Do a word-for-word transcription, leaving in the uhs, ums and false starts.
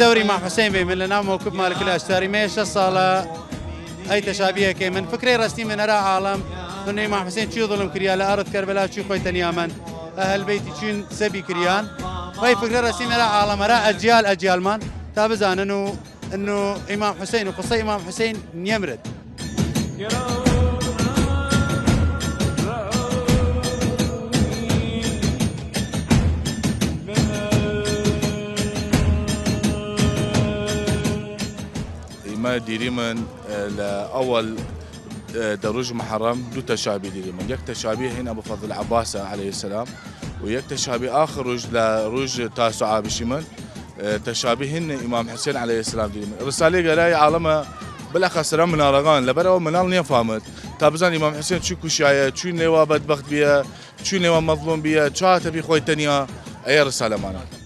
دەور ئیمام حوسەین بەیمن لە ناو مەوکب مالک الاشتاری، مەیە شەش ساڵە ئەی تەشابیە کەیمن. فکرەی رەسیمن ئەرا عاڵەم، من ئیمام حوسەین چی ظلم کریا لە ئەرد کەربەلا، چی خوەی تەنیا مەن، ئەهل بەیتی چین سەبی کریان. وەی فکرە رەسیمن ئەرا عاڵەم، ئەرا ئەجیال ئەجیالمان، تا بزانن و انو ئیمام حوسەین و قسە ئیمام حوسەین نیەمرد. ئیمە دیریمن، ئە، لە ئەوەل، ئە، دە رووژ محەڕەم دوو تەشابی دیریمن. یەک تەشابی هین ئەبو فەضل عەباسە عەلەیهی سەلام، و یەک تەشابی ئاخر رووژ لە رووژ تاسوعا بشیمن، ئە، تەشابی هین ئیمام حوسەین عەلەیهی سەلام دیریمن. رسالەی گەرای عاڵەمە بلەخەسەرە مناڵەگان، لەبەرەوە مناڵ نیەفامد تا بزان ئیمام حوسەین چی کوشایە، چوین لەیوا بەدبەخت بیە، چوین لەیوا مەظلوم بیە، چاتە بی خوەی تەنیا. ئەیە رسالەمانە.